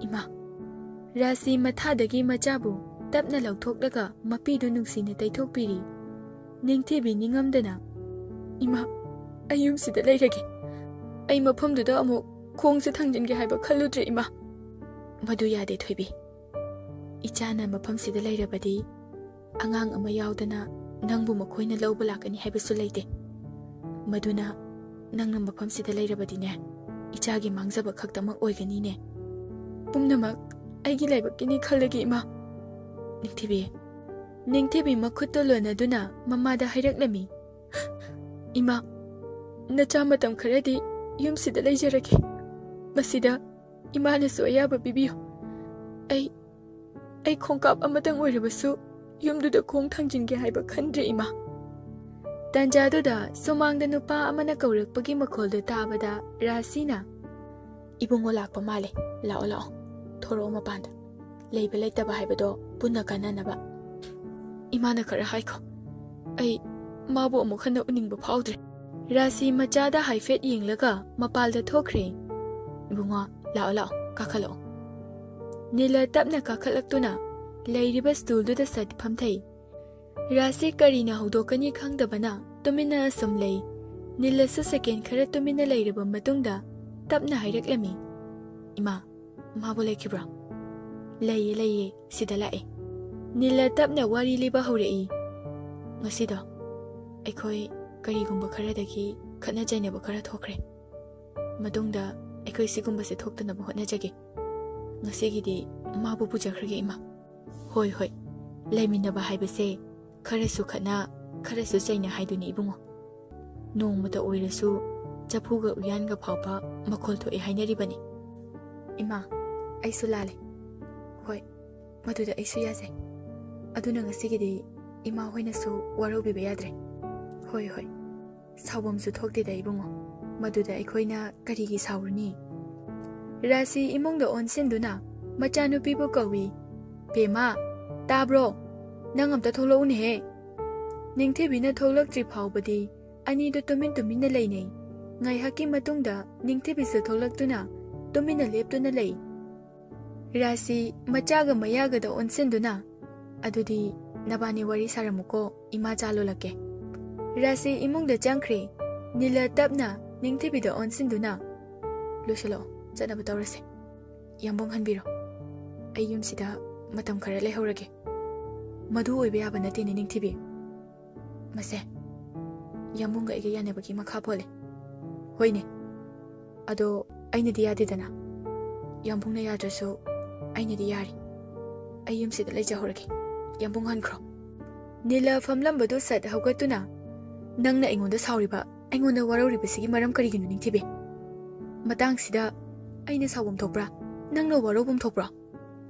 ꯏꯃꯥ, ꯔꯥꯁꯤ ꯃꯊꯥꯗꯒꯤ ꯃꯆꯥꯕꯨ ꯇꯞꯅ ꯂꯧꯊꯣꯛꯂꯒ ꯃꯄꯤꯗꯨ ꯅꯨꯡꯁꯤꯅ ꯇꯩꯊꯣꯛꯄꯤꯔꯤ꯫ ꯅꯤꯡꯊꯤꯕꯤ ꯅꯤꯡꯉꯝꯗꯅ, "ꯏꯃꯥ, ꯑꯩ ꯌꯨꯝꯁꯤꯗ ꯂꯩꯔꯒꯦ꯫ ꯑꯩ ꯃꯐꯝꯗꯨꯗ ꯑꯃꯨꯛ ꯈꯣꯡꯁꯦ ꯊꯥꯡꯖꯤꯟꯒꯦ ꯍꯥꯏꯕ ꯈꯜꯂꯨꯗ꯭ꯔꯦ, ꯏꯃꯥ꯫" "ꯃꯗꯨ ꯌꯥꯗꯦ, ꯊꯣꯏꯕꯤ꯫ ꯏꯆꯥꯅ ꯃꯐꯝꯁꯤꯗ ꯂꯩꯔꯕꯗꯤ ꯑꯉꯥꯡ ꯑꯃ ꯌꯥꯎꯗꯅ ꯅꯪꯕꯨ ꯃꯈꯣꯏꯅ ꯂꯧꯕ ꯂꯥꯛꯀꯅꯤ ꯍꯥꯏꯕꯁꯨ ꯂꯩꯇꯦ꯫ ꯃꯗꯨꯅ ꯅꯪꯅ ꯃꯐꯝꯁꯤꯗ ꯂꯩꯔꯕꯗꯤꯅꯦ, ꯏꯆꯥꯒꯤ ꯃꯥꯡꯖꯕ ꯈꯛꯇꯃꯛ ꯑꯣꯏꯒꯅꯤꯅꯦ꯫ ꯄꯨꯝꯅꯃꯛ ꯑꯩꯒꯤ ꯂꯥꯏꯕꯛꯀꯤꯅꯤ ꯈꯜꯂꯒꯦ, ꯏꯃꯥ꯫" ꯅꯤꯡꯊꯤꯕꯤ, ꯅꯤꯡꯊꯤꯕꯤ ꯃꯈꯨꯠꯇꯨ ꯂꯣꯟꯅꯗꯨꯅ ꯃꯃꯥꯗ ꯍꯥꯏꯔꯛꯂꯝꯃꯤ, "ꯏꯃꯥ, ꯅꯆꯥ ꯃꯇꯝ ꯈꯔꯗꯤ ꯌꯨꯝꯁꯤꯗ ꯂꯩꯖꯔꯒꯦ꯫ ꯃꯁꯤꯗ ꯏꯃꯥꯅꯁꯨ ꯑꯌꯥꯕ ꯄꯤꯕꯤꯌꯨ꯫ ꯑꯩ, ꯑꯩ ꯈꯣꯡꯀꯥꯞ ꯑꯃꯇꯪ ꯑꯣꯏꯔꯕꯁꯨ ꯌꯨꯝꯗꯨꯗ ꯈꯣꯡ ꯊꯥꯡꯖꯤꯟꯒꯦ ꯍꯥꯏꯕ ꯈꯟꯗ꯭ꯔꯦ, ꯏꯃꯥ꯫" ꯇꯥꯟꯖꯥꯗꯨꯗ ꯁꯨꯃꯥꯡꯗ ꯅꯨꯄꯥ ꯑꯃꯅ ꯀꯧꯔꯛꯄꯒꯤ ꯃꯈꯣꯜꯗꯨ ꯇꯥꯕꯗ ꯔꯥꯁꯤꯅ, "ꯏꯕꯨꯡꯉꯣ ꯂꯥꯛꯄ ꯃꯥꯜꯂꯦ꯫ ꯂꯥꯛꯑꯣ, ꯂꯥꯛꯑꯣ꯫ ꯊꯣꯔꯛꯑꯣ ꯃꯄꯥꯟꯗ꯫ ꯂꯩꯕ ꯂꯩꯇꯕ ꯍꯥꯏꯕꯗꯣ ꯄꯨꯟꯅ ꯀꯥꯟꯅꯅꯕ꯫ ꯏꯃꯥꯅ ꯈꯔ ꯍꯥꯏꯈꯣ꯫ ꯑꯩ ꯃꯥꯕꯨ ꯑꯃꯨꯛ ꯍꯟꯅ ꯎꯅꯤꯡꯕ ꯐꯥꯎꯗ꯭ꯔꯦ꯫" ꯔꯥꯁꯤ ꯃꯆꯥꯗ ꯍꯥꯏꯐꯦꯠ ꯌꯦꯡꯂꯒ ꯃꯄꯥꯜꯗ ꯊꯣꯛꯈ꯭ꯔꯦ꯫ "ꯏꯕꯨꯡꯉꯣ, ꯂꯥꯛꯑꯣ, ꯂꯥꯛꯑꯣ, ꯀꯥꯈꯠꯂꯛꯑꯣ꯫" ꯅꯤꯂ ꯇꯞꯅ ꯀꯥꯈꯠꯂꯛꯇꯨꯅ ꯂꯩꯔꯤꯕ ꯁ꯭ꯇꯨꯜꯗꯨꯗ ꯁꯠ ꯐꯝꯊꯩ꯫ ꯔꯥꯁꯤ ꯀꯔꯤꯅ ꯍꯧꯗꯣꯛꯀꯅꯤ ꯈꯪꯗꯕꯅ ꯇꯨꯃꯤꯟꯅ ꯑꯁꯨꯝ ꯂꯩ꯫ ꯅꯤꯂꯁꯨ ꯁꯦꯀꯦꯟ ꯈꯔ ꯇꯨꯃꯤꯟꯅ ꯂꯩꯔꯕ ꯃꯇꯨꯡꯗ ꯇꯞꯅ ꯍꯥꯏꯔꯛꯂꯝꯃꯤ, "ꯏꯃꯥ, ꯃꯥꯕꯨ ꯂꯩꯈꯤꯕ꯭ꯔꯣ?" "ꯂꯩꯌꯦ, ꯂꯩꯌꯦ, ꯁꯤꯗ ꯂꯥꯛꯑꯦ꯫" ꯅꯤꯂ ꯇꯞꯅ ꯋꯥꯔꯤ ꯂꯤꯕ ꯍꯧꯔꯛꯏ꯫ "ꯉꯁꯤꯗꯣ ꯑꯩꯈꯣꯏ ꯀꯔꯤꯒꯨꯝꯕ ꯈꯔꯗꯒꯤ ꯈꯠꯅ ꯆꯩꯅꯕ ꯈꯔ ꯊꯣꯛꯈ꯭ꯔꯦ꯫ ꯃꯇꯨꯡꯗ ꯑꯩꯈꯣꯏ ꯁꯤꯒꯨꯝꯕꯁꯦ ꯊꯣꯛꯇꯅꯕ ꯍꯣꯠꯅꯖꯒꯦ꯫ ꯉꯁꯤꯒꯤꯗꯤ ꯃꯥꯕꯨ ꯄꯨꯖꯈ꯭ꯔꯒꯦ, ꯏꯃꯥ꯫" "ꯍꯣꯏ, ꯍꯣꯏ, ꯂꯩꯃꯤꯟꯅꯕ ꯍꯥꯏꯕꯁꯦ ꯈꯔꯁꯨ ꯈꯠꯅ, ꯈꯔꯁꯨ ꯆꯩꯅ ꯍꯥꯏꯗꯨꯅꯤ, ꯏꯕꯨꯡꯉꯣ꯫ ꯅꯣꯡꯃꯇ ꯑꯣꯏꯔꯁꯨ ꯆꯐꯨꯒ ꯎꯌꯥꯟꯒ ꯐꯥꯎꯕ ꯃꯈꯣꯜ ꯊꯣꯛꯑꯦ ꯍꯥꯏꯅꯔꯤꯕꯅꯤ꯫" "ꯏꯃꯥ, ꯑꯩꯁꯨ ꯂꯥꯜꯂꯦ꯫ ꯍꯣꯏ, ꯃꯗꯨꯗ ꯑꯩꯁꯨ ꯌꯥꯖꯩ꯫ ꯑꯗꯨꯅ ꯉꯁꯤꯒꯤꯗꯤ ꯏꯃꯥ ꯍꯣꯏꯅꯁꯨ ꯋꯥꯔꯧꯕꯤꯕ ꯌꯥꯗ꯭ꯔꯦ꯫ ꯍꯣꯏ, ꯍꯣꯏ, ꯁꯥꯎꯐꯝꯁꯨ ꯊꯣꯛꯇꯦꯗ ꯏꯕꯨꯡꯉꯣ, ꯃꯗꯨꯗ ꯑꯩꯈꯣꯏꯅ ꯀꯔꯤꯒꯤ ꯁꯥꯎꯔꯨꯅꯤ? ꯔꯥꯁꯤ ꯏꯃꯨꯡꯗ ꯑꯣꯟꯁꯤꯟꯗꯨꯅ ꯃꯆꯥꯅꯨꯄꯤꯕꯨ ꯀꯧꯏ꯫ "ꯕꯦꯝꯃ, ꯇꯥꯕ꯭ꯔꯣ? ꯅꯪ ꯑꯝꯇ ꯊꯣꯛꯂꯛꯎꯅꯦꯍꯦ!" ꯅꯤꯡꯊꯤꯕꯤꯅ ꯊꯣꯛꯂꯛꯇ꯭ꯔꯤ ꯐꯥꯎꯕꯗꯤ ꯑꯅꯤꯗꯨ ꯇꯨꯃꯤꯟ ꯇꯨꯃꯤꯟꯅ ꯂꯩꯅꯩ꯫ ꯉꯥꯏꯍꯥꯛꯀꯤ ꯃꯇꯨꯡꯗ ꯅꯤꯡꯊꯤꯕꯤꯁꯨ ꯊꯣꯛꯂꯛꯇꯨꯅ ꯇꯨꯃꯤꯟꯅ ꯂꯦꯞꯇꯨꯅ ꯂꯩ꯫ ꯔꯥꯁꯤ ꯃꯆꯥꯒ ꯃꯌꯥꯒꯗ ꯑꯣꯟꯁꯤꯟꯗꯨꯅ, "ꯑꯗꯨꯗꯤ ꯅꯕꯥꯅꯤ ꯋꯥꯔꯤ ꯁꯥꯔꯝꯃꯨꯀꯣ, ꯏꯃꯥ ꯆꯥ ꯂꯣꯜꯂꯛꯀꯦ꯫" ꯔꯥꯁꯤ ꯏꯃꯨꯡꯗ ꯆꯪꯈ꯭ꯔꯦ꯫ ꯅꯤꯂ ꯇꯞꯅ ꯅꯤꯡꯊꯤꯕꯤꯗ ꯑꯣꯟꯁꯤꯟꯗꯨꯅ, "ꯂꯣꯏꯁꯤꯜꯂꯛꯑꯣ, ꯆꯠꯅꯕ ꯇꯧꯔꯁꯦ꯫ ꯌꯥꯝꯕꯨꯡ ꯍꯟꯕꯤꯔꯣ꯫ ꯑꯩ ꯌꯨꯝꯁꯤꯗ ꯃꯇꯝ ꯈꯔ ꯂꯩꯍꯧꯔꯒꯦ꯫" "ꯃꯗꯨ ꯑꯣꯏꯕ ꯌꯥꯕ ꯅꯠꯇꯦꯅꯦ ꯅꯤꯡꯊꯤꯕꯤ꯫ ꯃꯁꯦ ꯌꯥꯝꯕꯨꯡꯒ ꯑꯩꯒ ꯌꯥꯅꯕꯒꯤ ꯃꯈꯥ ꯄꯣꯜꯂꯦ꯫" "ꯍꯣꯏꯅꯦ, ꯑꯗꯣ ꯑꯩꯅꯗꯤ ꯌꯥꯗꯦꯗꯅ꯫" "ꯌꯥꯝꯕꯨꯡꯅ ꯌꯥꯗ꯭ꯔꯁꯨ ꯑꯩꯅꯗꯤ ꯌꯥꯔꯤ꯫ ꯑꯩ ꯌꯨꯝꯁꯤꯗ ꯂꯩꯖꯍꯧꯔꯒꯦ꯫" "ꯌꯥꯝꯕꯨꯡ ꯍꯟꯈ꯭ꯔꯣ꯫" ꯅꯤꯂ ꯐꯝꯂꯝꯕꯗꯨ ꯁꯠ ꯍꯧꯒꯠꯇꯨꯅ, "ꯅꯪꯅ ꯑꯩꯉꯣꯟꯗ ꯁꯥꯎꯔꯤꯕ, ꯑꯩꯉꯣꯟꯗ ꯋꯥꯔꯧꯔꯤꯕꯁꯤꯒꯤ ꯃꯔꯝ ꯀꯔꯤꯒꯤꯅꯣ ꯅꯤꯡꯊꯤꯕꯤ? ꯃꯇꯥꯡꯁꯤꯗ ꯑꯩꯅ ꯁꯥꯎꯐꯝ ꯊꯣꯛꯄ꯭ꯔꯥ? ꯅꯪꯅ ꯋꯥꯔꯧꯐꯝ ꯊꯣꯛꯄ꯭ꯔꯥ?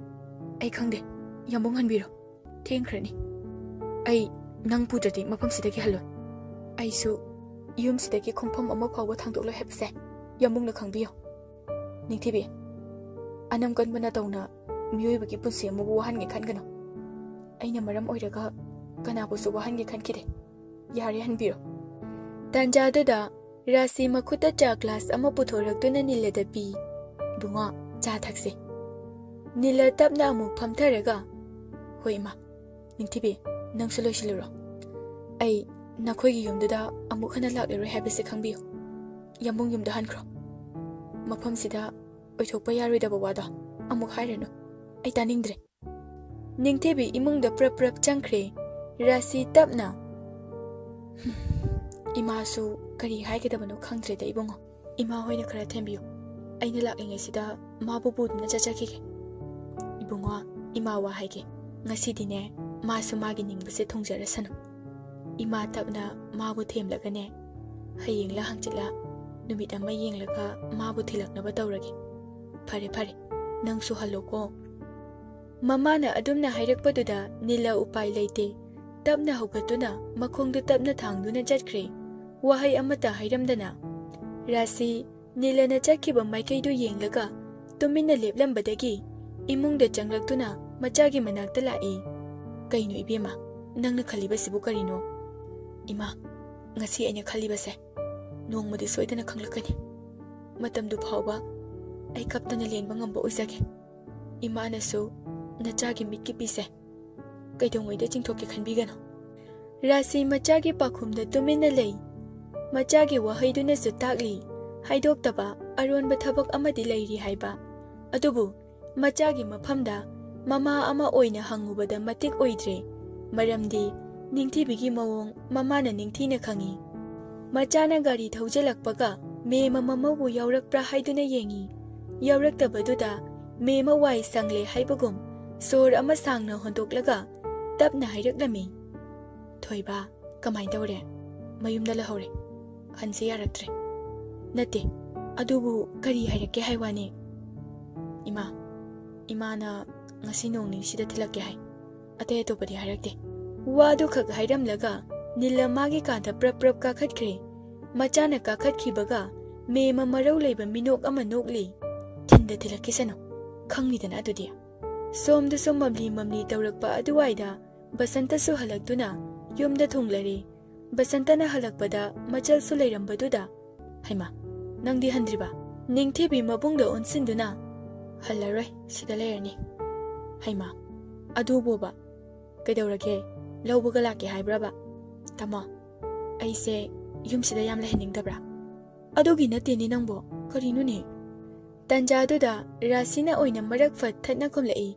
ꯑꯩ ꯈꯪꯗꯦ꯫ ꯌꯥꯝꯕꯨꯡ ꯍꯟꯕꯤꯔꯣ꯫ ꯊꯦꯡꯈ꯭ꯔꯅꯤ꯫ ꯑꯩ ꯅꯪ ꯄꯨꯗ꯭ꯔꯗꯤ ꯃꯐꯝꯁꯤꯗꯒꯤ ꯍꯜꯂꯣꯏ꯫ ꯑꯩꯁꯨ ꯌꯨꯝꯁꯤꯗꯒꯤ ꯈꯣꯡꯐꯝ ꯑꯃ ꯐꯥꯎꯕ ꯊꯥꯡꯗꯣꯛꯂꯣꯏ ꯍꯥꯏꯕꯁꯦ ꯌꯥꯝꯕꯨꯡꯅ ꯈꯪꯕꯤꯌꯨ꯫" "ꯅꯤꯡꯊꯤꯕꯤ, ꯑꯅꯝ ꯀꯟꯕ ꯅꯇꯧꯅ ꯃꯤꯑꯣꯏꯕꯒꯤ ꯄꯨꯟꯁꯤ ꯑꯃꯕꯨ ꯋꯥꯍꯟꯒꯦ ꯈꯟꯒꯅꯨ꯫ ꯑꯩꯅ ꯃꯔꯝ ꯑꯣꯏꯔꯒ ꯀꯅꯥꯕꯨꯁꯨ ꯋꯥꯍꯟꯒꯦ ꯈꯟꯈꯤꯗꯦ꯫ ꯌꯥꯔꯦ, ꯍꯟꯕꯤꯔꯣ꯫" ꯇꯥꯟꯖꯥꯗꯨꯗ ꯔꯥꯁꯤ ꯃꯈꯨꯠꯇ ꯆꯥ ꯒ꯭ꯂꯥꯁ ꯑꯃ ꯄꯨꯊꯣꯔꯛꯇꯨꯅ ꯅꯤꯂꯗ ꯄꯤ꯫ "ꯏꯕꯨꯡꯉꯣ, ꯆꯥ ꯊꯛꯁꯦ꯫" ꯅꯤꯂ ꯇꯞꯅ ꯑꯃꯨꯛ ꯐꯝꯊꯔꯒ, "ꯍꯣꯏ ꯏꯃꯥ꯫ ꯅꯤꯡꯊꯤꯕꯤ, ꯅꯪꯁꯨ ꯂꯣꯏꯁꯤꯜꯂꯨꯔꯣ꯫ ꯑꯩ ꯅꯈꯣꯏꯒꯤ ꯌꯨꯝꯗꯨꯗ ꯑꯃꯨꯛ ꯍꯟꯅ ꯂꯥꯛꯂꯔꯣꯏ ꯍꯥꯏꯕꯁꯦ ꯈꯪꯕꯤꯌꯨ꯫ ꯌꯥꯝꯕꯨꯡ ꯌꯨꯝꯗ ꯍꯟꯈ꯭ꯔꯣ꯫ ꯃꯐꯝꯁꯤꯗ ꯑꯣꯏꯊꯣꯛꯄ ꯌꯥꯔꯣꯏꯗꯕ ꯋꯥꯗꯣ ꯑꯃꯨꯛ ꯍꯥꯏꯔꯅꯨ꯫ ꯑꯩ ꯇꯥꯅꯤꯡꯗ꯭ꯔꯦ꯫" ꯅꯤꯡꯊꯤꯕꯤ ꯏꯃꯨꯡꯗ ꯄ꯭ꯔꯞ ꯄ꯭ꯔꯞ ꯆꯪꯈ꯭ꯔꯦ꯫ ꯔꯥꯁꯤ ꯇꯞꯅ, "ꯏꯃꯥꯁꯨ ꯀꯔꯤ ꯍꯥꯏꯒꯗꯕꯅꯣ ꯈꯪꯗ꯭ꯔꯦꯗ ꯏꯕꯨꯡꯉꯣ꯫ ꯏꯃꯥ ꯍꯣꯏꯅ ꯈꯔ ꯊꯦꯝꯕꯤꯌꯨ꯫ ꯑꯩꯅ ꯂꯥꯛꯂꯤꯉꯩꯁꯤꯗ ꯃꯥꯕꯨ ꯄꯨꯗꯨꯅ ꯆꯠꯆꯈꯤꯒꯦ꯫" "ꯏꯕꯨꯡꯉꯣ, ꯏꯃꯥ ꯋꯥ ꯍꯥꯏꯒꯦ꯫ ꯉꯁꯤꯗꯤꯅꯦ, ꯃꯥꯁꯨ ꯃꯥꯒꯤ ꯅꯤꯡꯕꯁꯦ ꯊꯨꯡꯖꯔꯁꯅꯨ꯫ ꯏꯃꯥ ꯇꯞꯅ ꯃꯥꯕꯨ ꯊꯦꯝꯂꯒꯅꯦ, ꯍꯌꯦꯡꯂ ꯍꯪꯆꯤꯠꯂ ꯅꯨꯃꯤꯠ ꯑꯃ ꯌꯦꯡꯂꯒ ꯃꯥꯕꯨ ꯊꯤꯜꯂꯛꯅꯕ ꯇꯧꯔꯒꯦ꯫ ꯐꯔꯦ, ꯐꯔꯦ, ꯅꯪꯁꯨ ꯍꯜꯂꯣꯀꯣ꯫" ꯃꯃꯥꯅ ꯑꯗꯨꯝꯅ ꯍꯥꯏꯔꯛꯄꯗꯨꯗ ꯅꯤꯂ ꯎꯄꯥꯏ ꯂꯩꯇꯦ꯫ ꯇꯞꯅ ꯍꯧꯒꯠꯇꯨꯅ ꯃꯈꯣꯡꯗꯨ ꯇꯞꯅ ꯊꯥꯡꯗꯨꯅ ꯆꯠꯈ꯭ꯔꯦ, ꯋꯥꯍꯩ ꯑꯃꯠꯇ ꯍꯥꯏꯔꯝꯗꯅ꯫ ꯔꯥꯁꯤ ꯅꯤꯂꯅ ꯆꯠꯈꯤꯕ ꯃꯥꯏꯀꯩꯗꯨ ꯌꯦꯡꯂꯒ ꯇꯨꯃꯤꯟꯅ ꯂꯦꯞꯂꯝꯕꯗꯒꯤ ꯏꯃꯨꯡꯗ ꯆꯪꯂꯛꯇꯨꯅ ꯃꯆꯥꯒꯤ ꯃꯅꯥꯛꯇ ꯂꯥꯛꯏ꯫ "ꯀꯩꯅꯣ ꯏꯕꯦꯝꯃ, ꯅꯪꯅ ꯈꯜꯂꯤꯕꯁꯤꯕꯨ ꯀꯔꯤꯅꯣ?" "ꯏꯃꯥ, ꯉꯁꯤ ꯑꯩꯅ ꯈꯜꯂꯤꯕꯁꯦ ꯅꯣꯡꯃꯗꯤ ꯁꯣꯏꯗꯅ ꯈꯪꯂꯛꯀꯅꯤ꯫ ꯃꯇꯝꯗꯨ ꯐꯥꯎꯕ ꯑꯩ ꯀꯞꯇꯅ ꯂꯦꯟꯕ ꯉꯝꯕ ꯑꯣꯏꯖꯒꯦ꯫ ꯏꯃꯥꯅꯁꯨ ꯅꯆꯥꯒꯤ ꯃꯤꯠꯀꯤ ꯄꯤꯁꯦ ꯀꯩꯗꯧꯉꯩꯗ ꯆꯤꯡꯊꯣꯛꯀꯦ ꯈꯟꯕꯤꯒꯅꯨ꯫" ꯔꯥꯁꯤ ꯃꯆꯥꯒꯤ ꯄꯥꯎꯈꯨꯝꯗ ꯇꯨꯃꯤꯟꯅ ꯂꯩ꯫ ꯃꯆꯥꯒꯤ ꯋꯥꯍꯩꯗꯨꯅꯁꯨ ꯇꯥꯛꯂꯤ, ꯍꯥꯏꯗꯣꯛꯇꯕ ꯑꯔꯣꯟꯕ ꯊꯕꯛ ꯑꯃꯗꯤ ꯂꯩꯔꯤ ꯍꯥꯏꯕ꯫ ꯑꯗꯨꯕꯨ ꯃꯆꯥꯒꯤ ꯃꯐꯝꯗ ꯃꯃꯥ ꯑꯃ ꯑꯣꯏꯅ ꯍꯪꯉꯨꯕꯗ ꯃꯇꯤꯛ ꯑꯣꯏꯗ꯭ꯔꯦ, ꯃꯔꯝꯗꯤ ꯅꯤꯡꯊꯤꯕꯤꯒꯤ ꯃꯑꯣꯡ ꯃꯃꯥꯅ ꯅꯤꯡꯊꯤꯅ ꯈꯪꯏ꯫ ꯃꯆꯥꯅ ꯒꯥꯔꯤ ꯊꯧꯖꯤꯜꯂꯛꯄꯒ ꯃꯦꯝ ꯑꯃ ꯃꯧꯕꯨ ꯌꯥꯎꯔꯛꯄ꯭ꯔꯥ ꯍꯥꯏꯗꯨꯅ ꯌꯦꯡꯏ꯫ ꯌꯥꯎꯔꯛꯇꯕꯗꯨꯗ ꯃꯦꯝ ꯑꯃ ꯋꯥꯏ ꯁꯪꯂꯦ ꯍꯥꯏꯕꯒꯨꯝ ꯁꯣꯔ ꯑꯃ ꯁꯥꯡꯅ ꯍꯣꯟꯗꯣꯛꯂꯒ ꯇꯞꯅ ꯍꯥꯏꯔꯛꯂꯝꯃꯤ, "ꯊꯣꯏꯕ, ꯀꯃꯥꯏ ꯇꯧꯔꯦ?" "ꯃꯌꯨꯝꯗ ꯂꯩꯍꯧꯔꯦ꯫ ꯍꯟꯁꯦ ꯌꯥꯔꯛꯇ꯭ꯔꯦ꯫" "ꯅꯠꯇꯦ, ꯑꯗꯨꯕꯨ ꯀꯔꯤ ꯍꯥꯏꯔꯛꯀꯦ ꯍꯥꯏ ꯋꯥꯅꯤ?" "ꯏꯃꯥ, ꯏꯃꯥꯅ ꯉꯁꯤ ꯅꯣꯡ ꯅꯤꯅꯤꯁꯤꯗ ꯊꯤꯜꯂꯛꯀꯦ ꯍꯥꯏ꯫ ꯑꯇꯩ ꯑꯇꯣꯞꯄꯗꯤ ꯍꯥꯏꯔꯛꯇꯦ꯫" ꯋꯥꯗꯨ ꯈꯛ ꯍꯥꯏꯔꯝꯂꯒ ꯅꯤꯂ ꯃꯥꯒꯤ ꯀꯥꯗ ꯄ꯭ꯔꯞ ꯄ꯭ꯔꯞ ꯀꯥꯈꯠꯈ꯭ꯔꯦ꯫ ꯃꯆꯥꯅ ꯀꯥꯈꯠꯈꯤꯕꯒ ꯃꯦꯝ ꯑꯃ ꯃꯔꯧ ꯂꯩꯕ ꯃꯤꯅꯣꯛ ꯑꯃ ꯅꯣꯛꯂꯤ꯫ "ꯊꯤꯟꯗ ꯊꯤꯜꯂꯛꯈꯤꯁꯅꯨ, ꯈꯪꯂꯤꯗꯅ ꯑꯗꯨꯗꯤ꯫" ꯁꯣꯝꯗꯁꯨ ꯃꯝꯂꯤ ꯃꯝꯂꯤ ꯇꯧꯔꯛꯄ ꯑꯗꯨꯋꯥꯏꯗ ꯕꯁꯟꯇꯁꯨ ꯍꯜꯂꯛꯇꯨꯅ ꯌꯨꯝꯗ ꯊꯨꯡꯂꯔꯦ꯫ ꯕꯁꯟꯇꯅ ꯍꯜꯂꯛꯄꯗ ꯃꯆꯜꯁꯨ ꯂꯩꯔꯝꯕꯗꯨꯗ, "ꯍꯩꯃꯥ, ꯅꯪꯗꯤ ꯍꯟꯗ꯭ꯔꯤꯕ?" ꯅꯤꯡꯊꯤꯕꯤ ꯃꯕꯨꯡꯗ ꯑꯣꯟꯁꯤꯟꯗꯨꯅ, "ꯍꯜꯂꯔꯣꯏ, ꯁꯤꯗ ꯂꯩꯔꯅꯤ꯫" "ꯍꯩꯃꯥ, ꯑꯗꯨꯕꯣꯕ? ꯀꯩꯗꯧꯔꯒꯦ? ꯂꯧꯕꯒ ꯂꯥꯛꯀꯦ ꯍꯥꯏꯕ꯭ꯔꯕ?" "ꯇꯥꯃꯣ, ꯑꯩꯁꯦ ꯌꯨꯝꯁꯤꯗ ꯌꯥꯝ ꯂꯩꯍꯟꯅꯤꯡꯗꯕ꯭ꯔꯥ?" "ꯑꯗꯨꯒꯤ ꯅꯠꯇꯦꯅꯦ ꯅꯪꯕꯣ, ꯀꯔꯤꯅꯣꯅꯦ?" ꯇꯟꯖꯥꯗꯨꯗ ꯔꯥꯁꯤꯅ ꯑꯣꯏꯅ ꯃꯔꯛ ꯐꯠ ꯊꯠꯅ ꯈꯨꯝꯂꯛꯏ,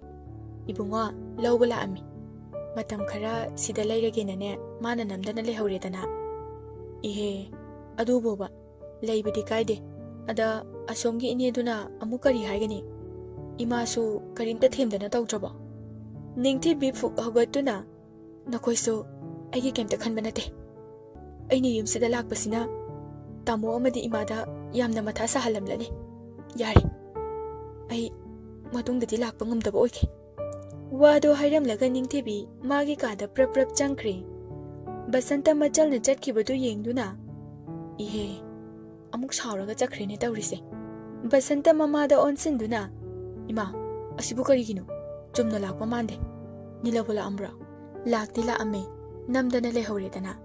"ꯏꯕꯨꯡꯉꯣ, ꯂꯧꯕ ꯂꯥꯛꯑꯝꯃꯤ꯫ ꯃꯇꯝ ꯈꯔ ꯁꯤꯗ ꯂꯩꯔꯒꯦꯅꯅꯦ, ꯃꯥꯅ ꯅꯝꯗꯅ ꯂꯩꯍꯧꯔꯦꯗꯅ꯫" "ꯏꯍꯦ, ꯑꯗꯨꯕꯣꯕ, ꯂꯩꯕꯗꯤ ꯀꯥꯏꯗꯦ꯫ ꯑꯗ ꯑꯁꯣꯝꯒꯤ ꯏꯅꯦꯗꯨꯅ ꯑꯃꯨꯛ ꯀꯔꯤ ꯍꯥꯏꯒꯅꯤ? ꯏꯃꯥꯁꯨ ꯀꯔꯤꯝꯇ ꯊꯦꯝꯗꯅ ꯇꯧꯗ꯭ꯔꯕꯣ?" ꯅꯤꯡꯊꯤꯕꯤ ꯐꯨꯛ ꯍꯧꯒꯠꯇꯨꯅ, "ꯅꯈꯣꯏꯁꯨ ꯑꯩꯒꯤ ꯀꯩꯝꯇ ꯈꯟꯕ ꯅꯠꯇꯦ꯫ ꯑꯩꯅ ꯌꯨꯝꯁꯤꯗ ꯂꯥꯛꯄꯁꯤꯅ ꯇꯥꯃꯣ ꯑꯃꯗꯤ ꯏꯃꯥꯗ ꯌꯥꯝꯅ ꯃꯊꯥ ꯁꯥꯍꯜꯂꯝꯂꯅꯤ꯫ ꯌꯥꯔꯦ, ꯑꯩ ꯃꯇꯨꯡꯗꯗꯤ ꯂꯥꯛꯄ ꯉꯝꯗꯕ ꯑꯣꯏꯒꯦ꯫" ꯋꯥꯗꯣ ꯍꯥꯏꯔꯝꯂꯒ ꯅꯤꯡꯊꯤꯕꯤ ꯃꯥꯒꯤ ꯀꯥꯗ ꯄ꯭ꯔꯞ ꯄ꯭ꯔꯞ ꯆꯪꯈ꯭ꯔꯦ꯫ ꯕꯁꯟꯇ ꯃꯆꯜꯅ ꯆꯠꯈꯤꯕꯗꯨ ꯌꯦꯡꯗꯨꯅ, "ꯏꯍꯦ, ꯑꯃꯨꯛ ꯁꯥꯎꯔꯒ ꯆꯠꯈ꯭ꯔꯦꯅꯦ ꯇꯧꯔꯤꯁꯦ꯫" ꯕꯁꯟꯇ ꯃꯃꯥꯗ ꯑꯣꯟꯁꯤꯟꯗꯨꯅ, "ꯏꯃꯥ, ꯑꯁꯤꯕꯨ ꯀꯔꯤꯒꯤꯅꯣ? ꯆꯨꯝꯅ ꯂꯥꯛꯄ ꯃꯥꯟꯗꯦ꯫ ꯅꯤꯂꯕꯨ ꯂꯥꯛꯑꯝꯕ꯭ꯔꯣ?" "ꯂꯥꯛꯇꯤ ꯂꯥꯛꯑꯝꯃꯦ, ꯅꯝꯗꯅ ꯂꯩꯍꯧꯔꯦꯗꯅ꯫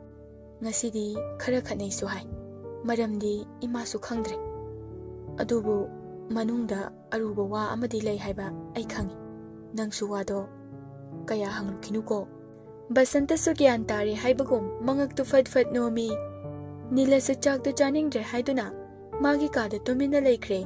ꯉꯁꯤꯗꯤ ꯈꯔ ꯈꯠꯅꯩꯁꯨ ꯍꯥꯏ, ꯃꯔꯝꯗꯤ ꯏꯃꯥꯁꯨ ꯈꯪꯗ꯭ꯔꯦ꯫ ꯑꯗꯨꯕꯨ ꯃꯅꯨꯡꯗ ꯑꯔꯨꯕ ꯋꯥ ꯑꯃꯗꯤ ꯂꯩ ꯍꯥꯏꯕ ꯑꯩ ꯈꯪꯏ꯫ ꯅꯪꯁꯨ ꯋꯥꯗꯣ ꯀꯌꯥ ꯍꯪꯂꯨꯈꯤꯅꯨꯀꯣ꯫" ꯕꯁꯟꯇꯁꯨ ꯒ꯭ꯌꯥꯟ ꯇꯥꯔꯦ ꯍꯥꯏꯕꯒꯨꯝ ꯃꯉꯛꯇꯨ ꯐꯠ ꯐꯠ ꯅꯣꯝꯃꯤ꯫ ꯅꯤꯂꯁꯨ ꯆꯥꯛꯇꯨ ꯆꯥꯅꯤꯡꯗ꯭ꯔꯦ ꯍꯥꯏꯗꯨꯅ ꯃꯥꯒꯤ ꯀꯥꯗ ꯇꯨꯃꯤꯟꯅ ꯂꯩꯈ꯭ꯔꯦ꯫